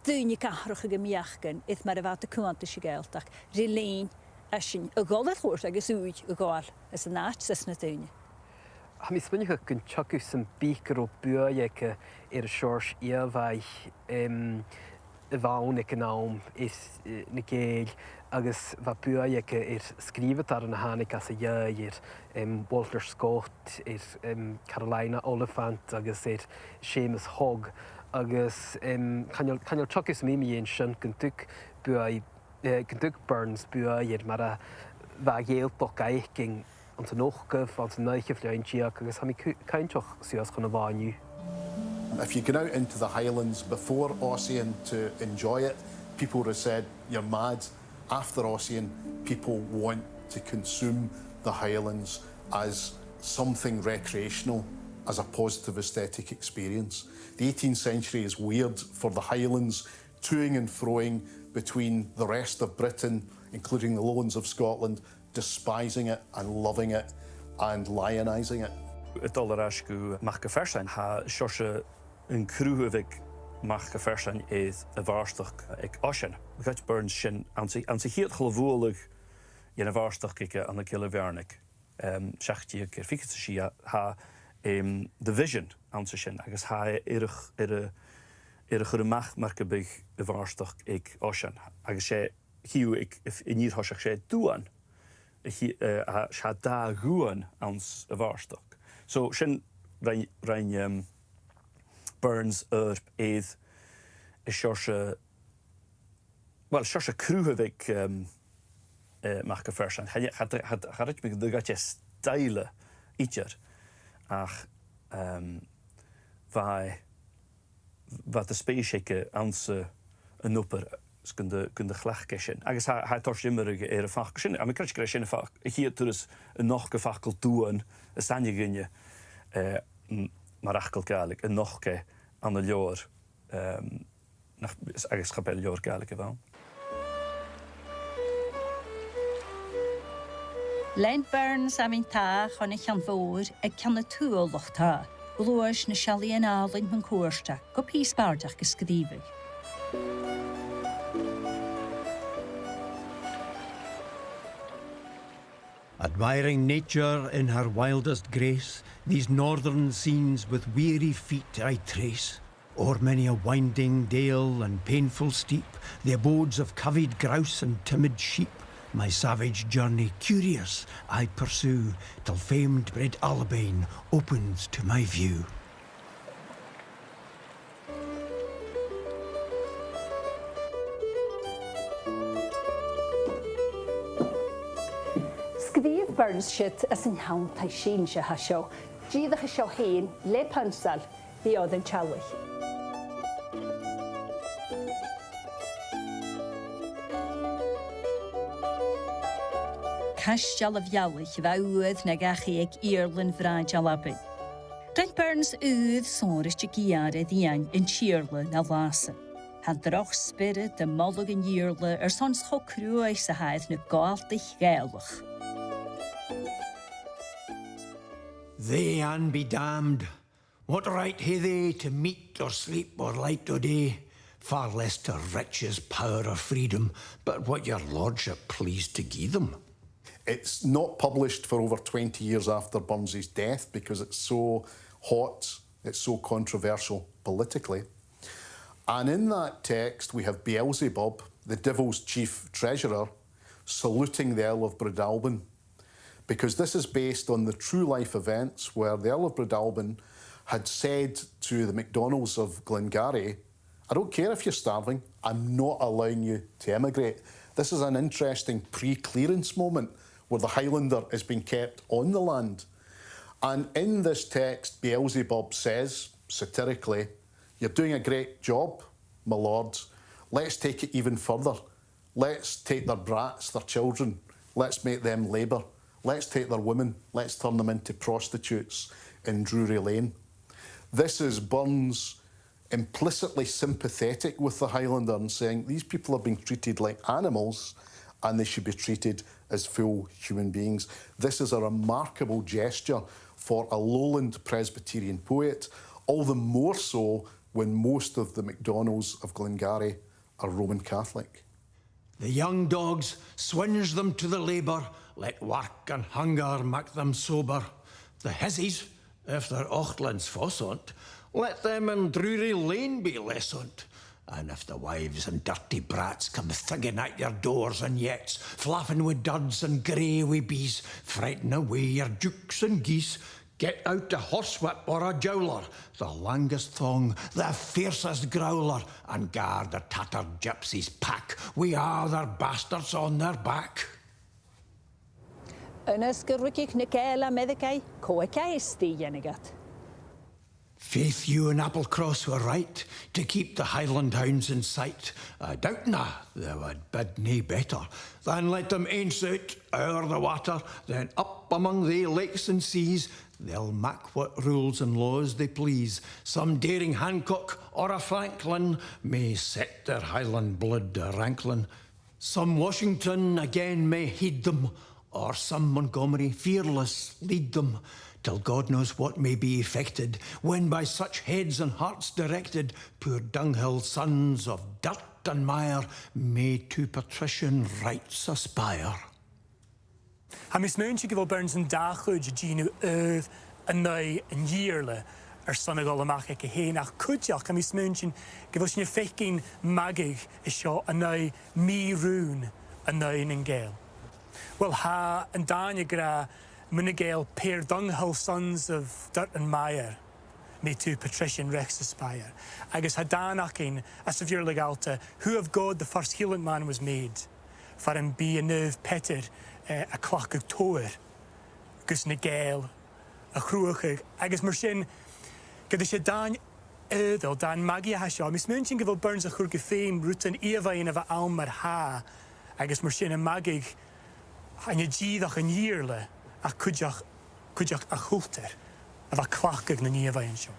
daoine ag atharrachadh am beachdan air mar a bha iad a' cunntais a' Ghàidhealtachd, ri linn esan a dhol air chuairt agus ùidh a ghabhail anns an àite 's anns na daoine? Tha mi a' smaoineachadh gun teagamh sam bith gun robh buaidh aige air an seòrsa ìomhaigh, em, a bh' ann aig an àm air, eh, na Gàidheil, agus bha buaidh aige air sgrìobhadairean a thàinig às a dhèidh, air, em, Walter Scott, air, em, Carolina Oliphant agus air Seumas Hogg, agus, em, chan eil, chan eil teagamh sam bith mu dheidhinn sin gun tug buaidh, eh, gun tug Burns buaidh air mar a bha a' Ghàidhealtachd fhaicinn anns an ochdamh, anns an naoidheamh linn deug, agus tha mi cu-, cinnteach suas chun a' bhliadhna an-diugh. If you'd gone out into the Highlands before Ossian to enjoy it, people would have said, "You're mad." After Ossian, people want to consume the Highlands as something recreational. as a positive aesthetic experience. The eighteenth century is weird for the Highlands, toing and froing between the rest of Britain, including the lowlands of Scotland, despising it and loving it and lionising it. A' dol air ais gu Mac a' Phearsain, tha seòrsa an cruth a bh' aig Mac a' Phearsain air a' bhàrdachd aig Oisean. Ghoid Burns sin anns a', anns a' chiad chluich bhualadh dhen a' bhàrdachd aige ann an Cille Bheàrnaig, um, seachd deug ceithir fichead 's a sia, tha, um, The Vision anns a sin, agus tha e air a ch-, air a, air a chur a-mach mar gum biodh a' bhàrdachd aig Oisean. Agus 's e, chì thu aig, an fhìor thoiseach, 's e duan a chi-, eh, a, 's e dà dhuan anns a' bhàrdachd. So sin rinn, rinn, um, Burns oidhirp air an seòrsa, well, seòrsa cruth a bh' aig, um, eh, Mac a' Phearsain. Cha, cha, cha, cha chreid mi gun do ghoid e stoidhle idir, ach, um, bha e bha an spèis aige anns an obair 's gun do, gun do chleachd e sin. Agus tha, tha e a' toirt iomradh air a' fhacal sin. Tha mi a' creidsinn gur e sin a' fa-, a' chiad turas a nochd am facal duan as aithne dhuinne, eh, m-, mar fhacal Gàidhlig, a nochd e ann an leabhar, ehm, nach, agus cha b' e leabhar Gàidhlig a bh' ann. Lean Burns am Beinn Tàgh chun a' Cheann Mhòir aig ceann a tuath Loch Tàgh. Ghluais na seallaidhean àlainn mun cuairteachd gu pìos bàrdachd a sgrìobhadh. Admiring nature in her wildest grace, these northern scenes with weary feet I trace. O'er many a winding dale and painful steep, the abodes of covied grouse and timid sheep, my savage journey curious I pursue, till famed Bred Albain opens to my view. Sgrìobh Burns siud anns an t-seann taigh-seinnse a tha seo. Dìreach an seo fhèin, le peansail, bidh e air an teallaich. Caisteal a' Bhealaich a bha uair na dhachaigh aig Iarlann Bhràigh Albainn. Rinn Burns ùidh shònraichte geur air eun an t-Iarla na làsan. Tha an droch spiorad a' moladh an Iarla airson 's cho cruaidh 's a tha air na Gàidhealtach Ghàidhealach. They and be damned. What right hae they to meat or sleep or light o day? Far less to riches, power or freedom, but what your lordship please to gie them. It's not published for over twenty years after Burns's death because it's so hot, it's so controversial politically. And in that text we have Beelzebub, the devil's chief treasurer, saluting the Earl of Breadalbane, because this is based on the true life events where the Earl of Breadalbane had said to the MacDonalds of Glengarry, "I don't care if you're starving, I'm not allowing you to emigrate." This is an interesting pre-clearance moment where the Highlander is being kept on the land. And in this text, Beelzebub says, satirically, "You're doing a great job, my lord. Let's take it even further. Let's take their brats, their children. Let's make them labour. Let's take their women. Let's turn them into prostitutes in Drury Lane." This is Burns implicitly sympathetic with the Highlander and saying, "These people are being treated like animals and they should be treated as full human beings." This is a remarkable gesture for a lowland Presbyterian poet, all the more so when most of the MacDonalds of Glengarry are Roman Catholic. The young dogs, swinge them to the labour, let wark and hunger mak them sober. The hizzies, if their ochlans fause on't, let them in Drury Lane be less on't. And if the wives and dirty brats come thiggin at your doors in yetts, flappin wi duds and grey wi bees, frighten awa your dukes and geese, get out a horsewhip or a jowler, the langest thong, the fiercest growler, and gar the tattered gypsies pack wi a' their bastards on their back. Anas gun ruigidh na Gàidheil Ameireagaidh, cò aig a tha e a-staigh a dhèanadh iad? Faith, you and Applecross were right to keep the Highland hounds in sight. I doubtna they wad bid nae better than let them ance oot ower the water, then up among thae lakes and seas, They'll mak what rules and laws they please. Some daring Hancock or a Franklin may set their Highland blood a-ranklin. Some Washington again may heed them, or some Montgomery fearless lead them, till God knows what may be effected, when by such heads and hearts directed, poor dunghill sons of dirt and mire may to patrician rights aspire. Tha mi a' smaointinn gu bheil Burns an dà chuid a' dèanamh oidhirp an aghaidh an Ìosa airson a dhol a-mach aige fhèin, ach cuideachd tha mi a' smaointinn gu bheil sinn a' faicinn magadh an seo an aghaidh mì-rùn an aghaidh nan Gàidheal. Uill, tha an dàn ag ràdh mu na Gàidheil, pair dunghill sons of dirt and mire may to patrician rights aspire. Agus tha dàn againn às a' Bheurla Ghallta, "Who of God the first Hielandman was made," far am bi an naomh Peadar, eh, a' cleachdadh todhar gus na Gàidheil a chruthachadh. Agus mar sin, ged as e dàn eadar, dàn magaidh a tha seo, tha mi a' smaointinn gu bheil Burns a' cur gu feum rudan ìomhaighean a bha ann mar-thà, agus mar sin am magadh chan e dìreach an Ìosa, ach cuideachd, cuideachd a' chultair a bha a' cleachdadh nan ìomhaighean seo.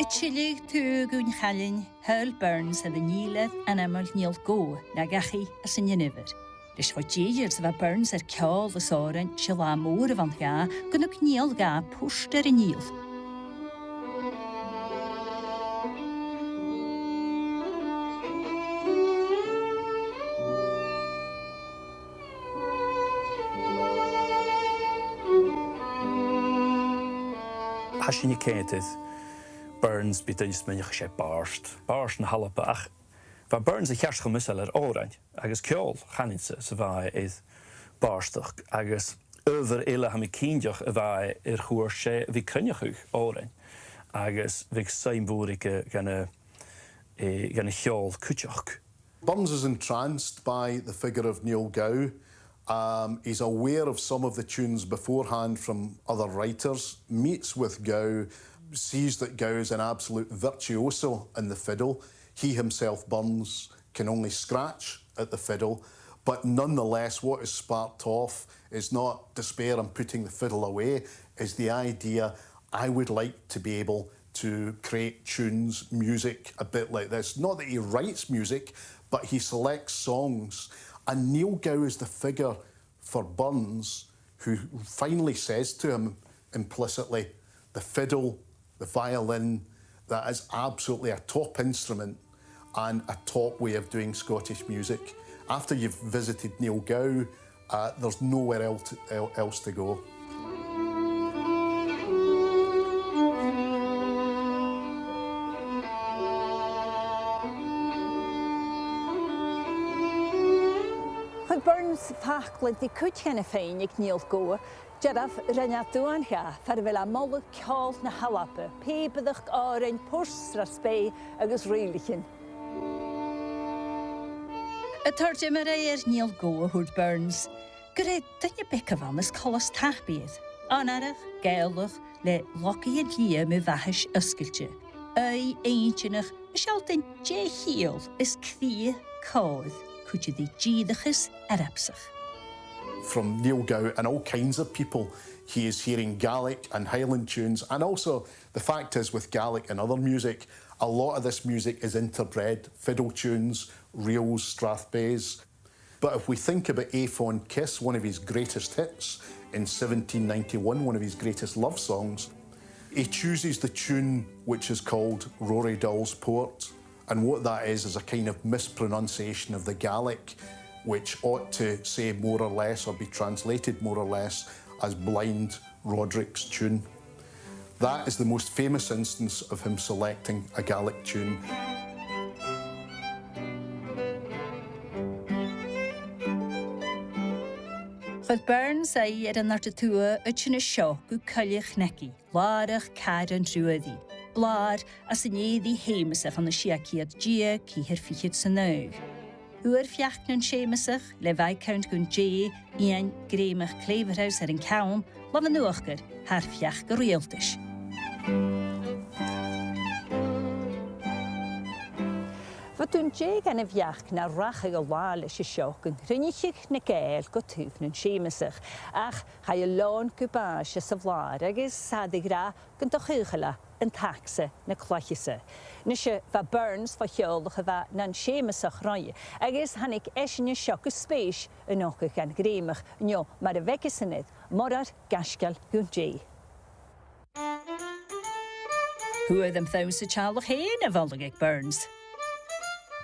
A' tilleadh taobh Dhùn Chailinn, thadhail Burns air an fhìdhlear ainmeil Niall Gobha na dhachaigh às an Inbhir. Leis cho dèidheil 's a bha Burns air ceòl is òrain, 's e latha mòr a bh' ann dha gun tug Niall dha port air an fhìdheall. Tha sinn a' coimhead air Burns, bidh daoine a' smaoineachadh gur e bàrd, bàrd na h-Alba, ach bha Burns a cheart cho measail air òrain agus ceòl, chanainn-sa, 's a bha e air bàrdachd, agus adhbhar eile tha mi cinnteach a bha e air chuairt, 's e a bhith a' cruinneachadh òrain, agus bhiodh suim mhòr aige dhan a', eh, dhan a' cheòl cuideachd. Burns is entranced by the figure of Niall Gow. Um, he's aware of some of the tunes beforehand from other writers, meets with Gow, sees that Gow is an absolute virtuoso on the fiddle. He himself, Burns, can only scratch at the fiddle, but nonetheless, what is sparked off is not despair and putting the fiddle away, is the idea, "I would like to be able to create tunes, music, a bit like this." Not that he writes music, but he selects songs. And Niall Gow is the figure for Burns who finally says to him implicitly, "The fiddle, the violin, that is absolutely a top instrument and a top way of doing Scottish music." After you've visited Niall Gow, uh, there's nowhere el-, el-, else to go. Chuir Burns faclan ri cuid dha na fèidhmean aig Niall Gobha, dearbh rinn e duan dha far a bheil e a' moladh ceòl na h-Alba, pàipearachd, òrain, port, srath-spèidh agus rìlitean. A' toirt iomradh air Niall Gobha, thuirt Burns gur e duine beag a bh' ann is coltas tapaidh air, onarach, Gàidhealach, le logaidhean liath mu mhathais fhosgailte, aghaidh inntinneach, a' sealltainn dè a' chiall is cridhe còir cuide ri dìreachas earbsach. From Niall Gow and all kinds of people, he is hearing Gaelic and Highland tunes, and also the fact is, with Gaelic and other music, a lot of this music is interbred, fiddle tunes, reels, strathspeys. But if we think about Ae Fond Kiss, one of his greatest hits in seventeen ninety-one, one of his greatest love songs, he chooses the tune which is called Rory Doll's Port, and what that is, is a kind of mispronunciation of the Gaelic, which ought to say more or less or be translated more or less as Blind Roderick's Tune. That is the most famous instance of him selecting a Gaelic tune. Chuir Burns aghaidh air an àrd-tuath a' tighinn an seo gu Coille Chneagaidh, làrach càr an t-Sruaidh, blàr às an èirigh Seumasach ann an sia ceud deug, ceithir fichead 's a naoi. Fhuair feachd nan Seumasach, le Viscount Dhùn Dè, Iain Grey MacLeòbhrus air an ceann, làmh an uachdair, thar feachd an riaghaltais. Bha Dùn Dè dhan a' bheachd nan rachadh an latha leis an seo gun cruinnicheadh na Gàidheil gu taobh nan Seumasach, ach chaidh an leòn gu bàs anns a' bhlàr agus tha iad ag ràdh gun do chaochail e an t-acsa na cloiche-sa. A-nise, bha Burns fo theaghlach a bha nan Seumasach roimhe, agus thàinig esan an seo gu spèis a-nochd dhan Ghrèumach, no mar a bh' aigesan air, Morar Gaisgeil Dhùn Dè. Fhuair am fonn sa teaghlach fhèin a mholadh aig Burns.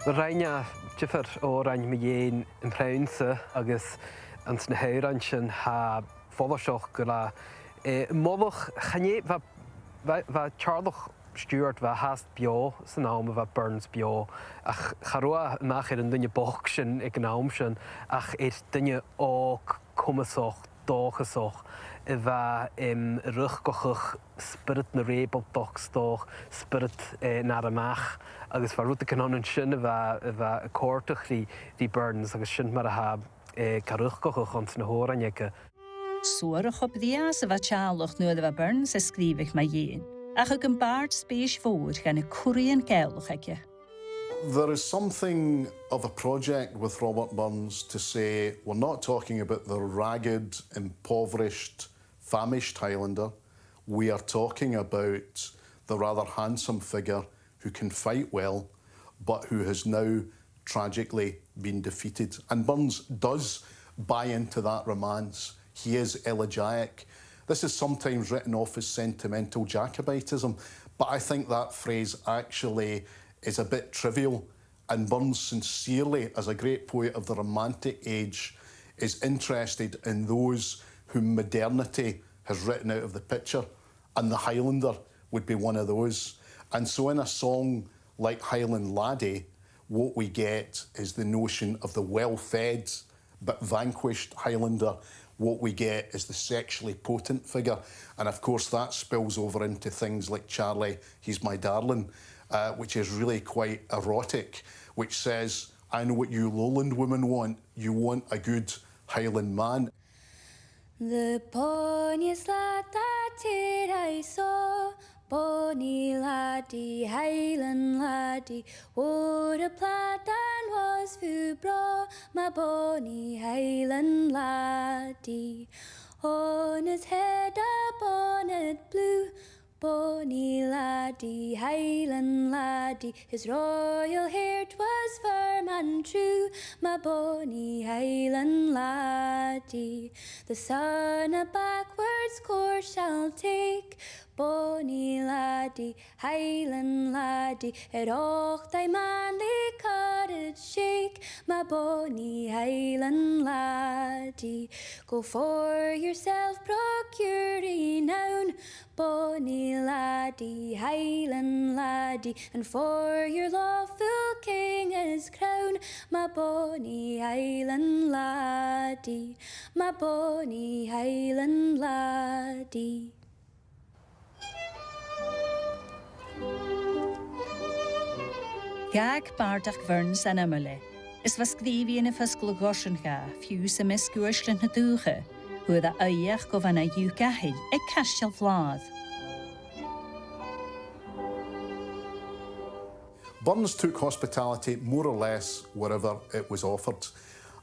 Rinn e diofar òrain mu dheidhinn am prince agus anns na h-òrain sin tha follaiseach gu robh, eh, moladh, chan e, bha, bha, bha Teàrlach Stiùbhart, bha e fhathast beò san àm a bha Burns beò, ach cha robh e a-mach air an duine bochd sin aig an àm sin, ach air duine òg, comasach, dòchasach, a bha, em, a' riochdachadh spiorad na rèabhaltachd, 's dòcha, spiorad, eh, an Àrd-Amach, agus bha rudeigin ann an sin a bha, a bha a' còrdadh ri, ri Burns, agus sin mar a tha, eh, e ga riochdachadh anns na h-òrain aige. Suarach cho brèagha 's a bha an teaghlach nuair a bha Burns a' sgrìobhadh mu dheidhinn, ach thug am bàrd spèis mhòr dha na curaidhean Gàidhealach aige. There is something of a project with Robert Burns to say we're not talking about the ragged, impoverished, famished Highlander. We are talking about the rather handsome figure who can fight well, but who has now tragically been defeated. And Burns does buy into that romance. He is elegiac. This is sometimes written off as sentimental Jacobitism, but I think that phrase actually is a bit trivial, and Burns sincerely, as a great poet of the Romantic age, is interested in those whom modernity has written out of the picture, and the Highlander would be one of those. And so in a song like Highland Laddie, what we get is the notion of the well-fed but vanquished Highlander. What we get is the sexually potent figure. And of course that spills over into things like Charlie, He's My Darling, uh, which is really quite erotic, which says, "I know what you lowland women want. You want a good Highland man." The bonniest lad that e'er I saw, bonny laddie, Highland laddie, wore a plaid and was fu braw, my bonny Highland laddie. On his head a bonnet blue, bonny laddie, Highland laddie, his royal hair 'twas firm and true, my bonny Highland laddie. The sun a backwards course shall take, bonny laddie, Highland laddie, at och thy manly courage shake, my bonny Highland laddie. Go for yourself, procure renown, bonny laddie, Highland laddie, and for your lawful king his crown, my bonny Highland laddie, my bonny Highland laddie. Dh'fhàg bàrdachd Burns ainmeil e, is bha sgrìobhaidhean a' fosgladh oisean dha, fiù 's am measg uaislean na dùthcha, fhuair e aoigheachd gu bheil e na dhiùc-athair aig Caisteal Bhlàr. Burns took hospitality more or less wherever it was offered.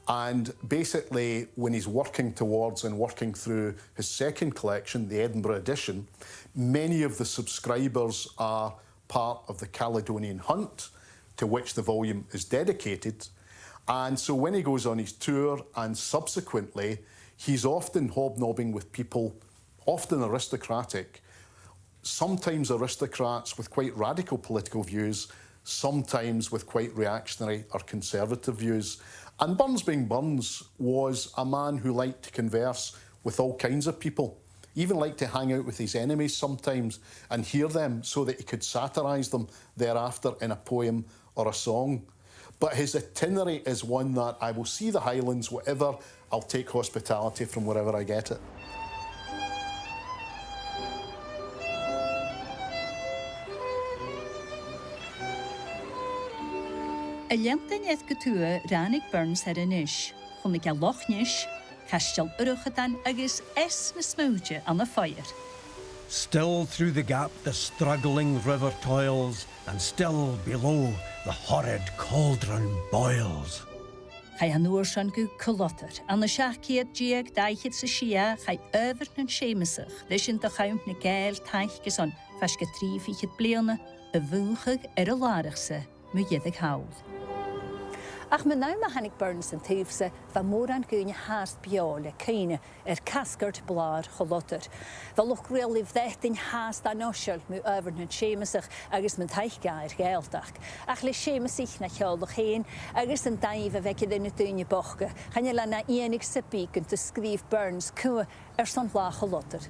And basically, when he's working towards and working through his second collection, the Edinburgh edition, many of the subscribers are part of the Caledonian Hunt, to which the volume is dedicated. And so when he goes on his tour and subsequently, he's often hobnobbing with people, often aristocratic, sometimes aristocrats with quite radical political views, sometimes with quite reactionary or conservative views. And Burns, being Burns, was a man who liked to converse with all kinds of people, even liked to hang out with his enemies sometimes and hear them so that he could satirise them thereafter in a poem or a song. But his itinerary is one that I will see the Highlands, whatever, I'll take hospitality from wherever I get it. A' leantainn air gu tuath, ràinig Burns air Innis, chunnaic e Loch Nis, Caisteal Urchadan agus Eas na Smùide ann am Foidhear. Still through the gap the struggling river toils, and still below the horrid cauldron boils. Chaidh an uair sin gu Culloder. Ann an seachd ceud deug dà fhichead 's a sia, chaidh adhbhar nan Seumasach, leis an do chum na Gàidheil taic airson faisg air trì fichead bliadhna, a mhùchadh air an làrach-sa mu dheireadh thall. Ach mun àm a thàinig Burns an taobh-sa, bha mòran dhaoine fhathast beò le cuimhne air casgairt blàr Chulloder. Bha luchd-riaghlaidh Bhreatainn fhathast an fhoiseil mu adhbhar nan Seumasach agus mun taic dha air Ghàidhealtachd. Ach le Seumasach na theaghlach fhèin agus an dàimh a bh' aige ri na daoine bochda, chan eil ann ach iongnadh sam bith gun do sgrìobh Burns cumha airson Latha Chulloder.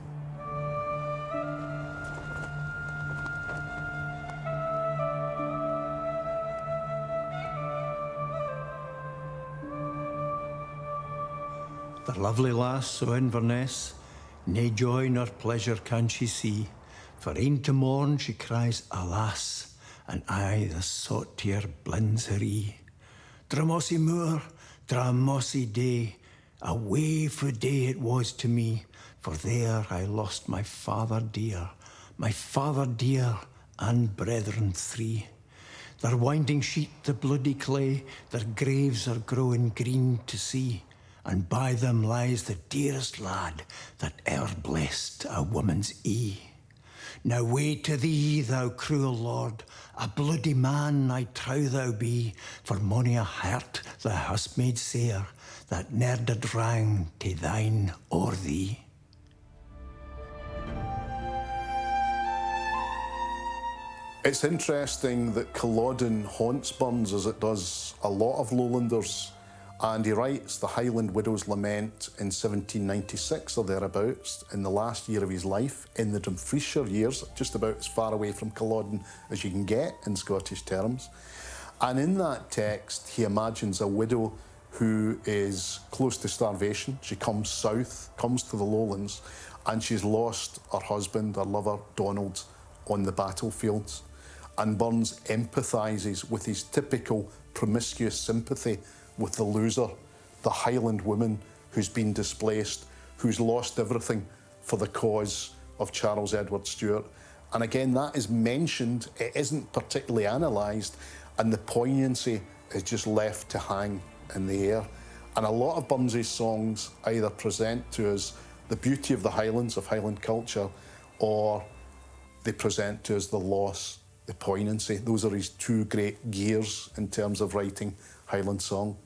The lovely lass o Inverness, nae joy nor pleasure can she see, for e'en to morn she cries, "Alas!" and aye the saut tear blins her ee. Dramoisie moor, dramoisie day, a waefu day it was to me, for there I lost my father dear, my father dear, and brethren three. Their winding sheet the bloody clay, their graves are growing green to see, and by them lies the dearest lad that e'er blessed a woman's ee. Now wae to thee, thou cruel lord, a bloody man I trow thou be, for mony a hairt thou hast made sair, that ne'er did wrang tae thine or thee. It's interesting that Culloden haunts Burns, as it does a lot of Lowlanders, and he writes The Highland Widow's Lament in seventeen ninety-six or thereabouts, in the last year of his life, in the Dumfriesshire years, just about as far away from Culloden as you can get in Scottish terms. And in that text, he imagines a widow who is close to starvation. She comes south, comes to the Lowlands, and she's lost her husband, her lover, Donald, on the battlefields. And Burns empathises with his typical promiscuous sympathy with the loser, the Highland woman who's been displaced, who's lost everything for the cause of Charles Edward Stuart. And again, that is mentioned, it isn't particularly analysed, and the poignancy is just left to hang in the air. And a lot of Burns's songs either present to us the beauty of the Highlands, of Highland culture, or they present to us the loss, the poignancy. Those are his two great gears in terms of writing Highland song.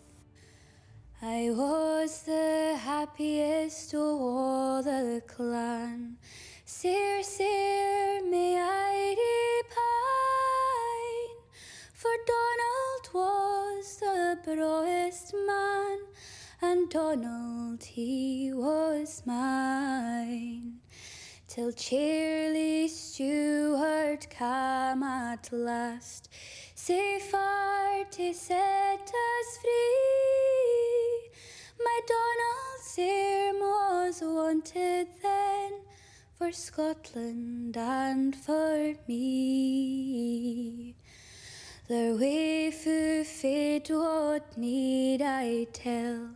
I was the happiest o aa the clan, sair, sair may I repine, for Donald was the brawest man, and Donald he was mine. Till Charlie Stewart cam at last, sae far tae set us free. My Donald sair was wanted then, for Scotland and for me. Their waefu fate, what need I tell?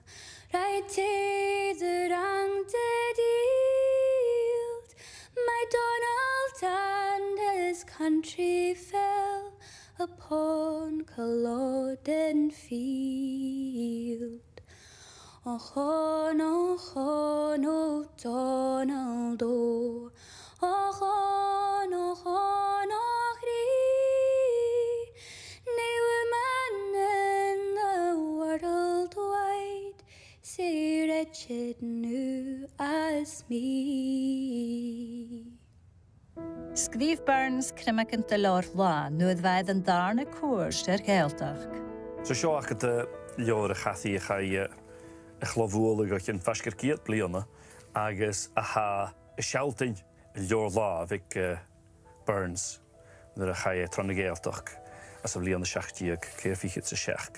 Right tae the wrang did yield, my Donald and his country fell upon Culloden field. Ochone, ochone, O Donald, o, ochone, ochone, och rì, nae woman in the world wide sae wretched noo as me. Sgrìobh Burns criomagan do leabhar-latha nuair a bha e air an dàrna cuairt air Ghàidhealtachd. So seo agad, eh, leabhar a chaidh, a chaidh, eh, a chlò-bhualadh o chionn faisg air ceud bliadhna, agus a tha a' sealltainn an leabhar-latha a bh' aig, eh, Burns nuair a chaidh e tron a' Ghàidhealtachd anns a' bhliadhna seachd deug ceithir fichead 's a seachd.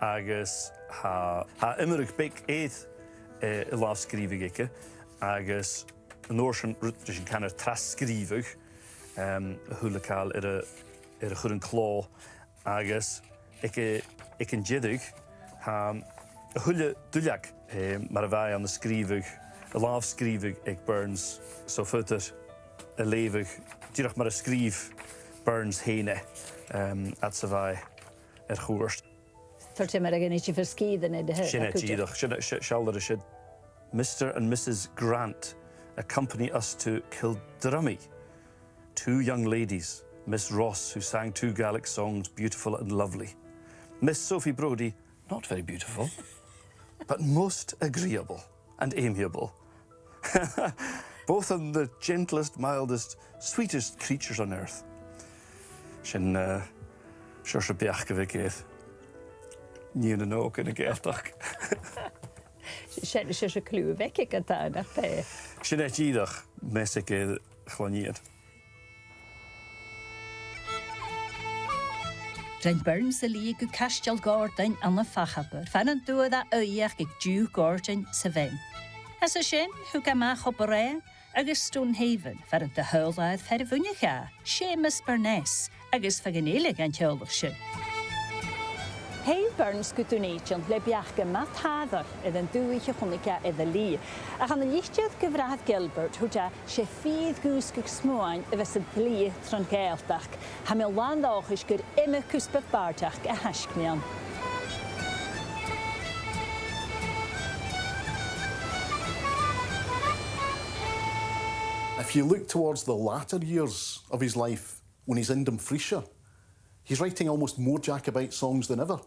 Agus tha, tha iomradh beag air, eh, an làmh-sgrìobhadh aige, agus an uair sin rud ris an canar tras-sgrìobhadh, em, a h-uile càil air a, air a chur an clò, agus aig a, aig an deireadh, tha a h-uile duilleag, eh, mar a bha e ann an sgrìobhadh, an làmh-sgrìobhadh aig Burns, so faodar a leughadh dìreach mar a sgrìobh Burns fhèin e, em, fhad 's a bha e air chuairt. Tuirt e mar a gheibheadh tu fo sgìre an-diugh. Sin e dìreach, sin e, se-, seall air a sin. "Mister and Missus Grant accompany us to Kildrummy. Two young ladies, Miss Ross, who sang two Gaelic songs, beautiful and lovely. Miss Sophie Brodie, not very beautiful, but most agreeable and amiable. Both are the gentlest, mildest, sweetest creatures on earth." Sin, eh, seòrsa beachd a bh' aige air nigheanan òga na Gàidhealtachd. Sin, sin seòrsa cliù a bh' aige, ge-tà, nach b' e? Sin e dìreach, meas aig a' chlann-nighean. Rinn Burns a leigheas gu Caisteal Ghòrdain ann am Fachaber, far an d' fhuair e aoigheachd aig Diùc Gòrdain sa Bheinn. Às a sin, thug e a-mach Obar Dheathain agus Stonehaven, far an do thadhlaidh fear a bhuineadh dha, Seumas Burness, agus feadhainn eile dhen teaghlach sin. Thill Burns gu Dùn Èideann le beachd math tàmhail air an dùthaich a chunnaic e air a leth. Ach ann an litir gu Bhràthair Gilbert, thuirt e, "'S e fìor dhùsgadh smuain a bhios an t-slighe tron Ghàidhealtachd. Tha mi làn dòchais gur iomadh cuspair bàrdachd a thaic mi ann." If you look towards the latter years of his life, when he's in Dumfriesshire, he's writing almost more Jacobite songs than ever.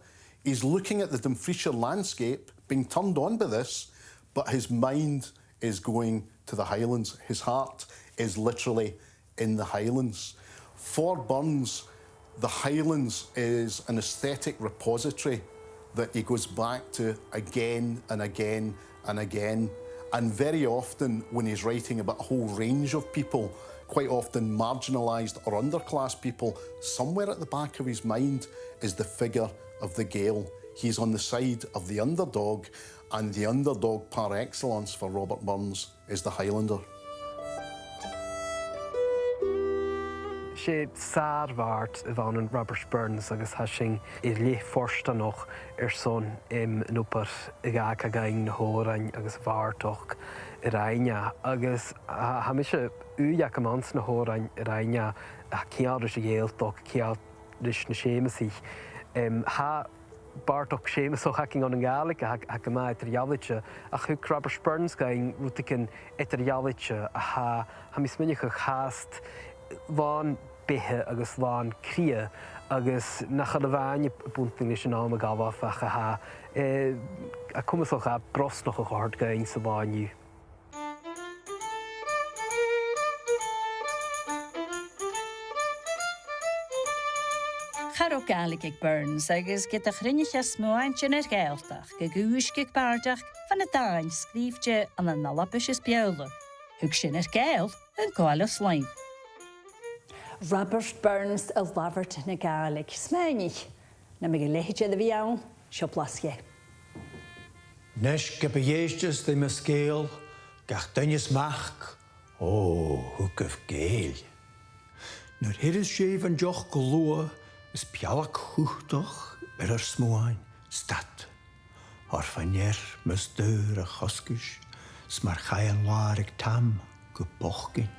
He's looking at the Dumfriesshire landscape, being turned on by this, but his mind is going to the Highlands. His heart is literally in the Highlands. For Burns, the Highlands is an aesthetic repository that he goes back to again and again and again. And very often, when he's writing about a whole range of people, quite often marginalised or underclass people, somewhere at the back of his mind is the figure of the Gael. He's on the side of the underdog, and the underdog par excellence for Robert Burns is the Highlander. 'S e sàr-bhàrd a bh' ann an Robert Burns agus tha sinn air leth fortanach airson, em, an obair a dh'fhàg e againn, na h-òrain agus a' bhàrdachd a rinn e. Agus tha, tha mise ùidh agam anns na h-òrain a rinn e, a tha ceangailte ris a' Ghàidhealtachd, ceangailte ris na Seumasaich. Em, tha bàrdachd Seumasach againn ann an Gàidhlig, a tha, tha gu math eadar-dhealaichte, ach thug Robert Burns dhuinn rudeigin eadar-dhealaichte a tha, tha mi a' smaoineachadh, fhathast làn beatha agus làn cridhe, agus nach eil a-mhàin a' buntainn leis an àm a dh'fhalbh ach a tha, eh, a' cumail a' bhrosnachadh a thoirt dhuinn san latha an-diugh. Cha robh Gàidhlig aig Burns agus ged a chruinnich e smuaintean air Gàidhealtachd, dhùisg e bàrdachd bhon an dàin sgrìobhte ann an Albais is Beurla. Thug sin air Gàidheal an Goal Loingh. Robert Burns a' labhairt na Gàidhlig. Smaoinich, nam biodh leithid air a bhith ann, seo blas dheth. Nis ge b' e dh'èisteas tu ri mo sgeul, gach duine 's mac, o, thugaibh gèill. Nuair a thèid sibh an deoch gu luath, is bealach chutach air ur smuain, stad. Thoir fa-near mus daor a chosgais, 's mar chaidh an làraich tam gu bochdainn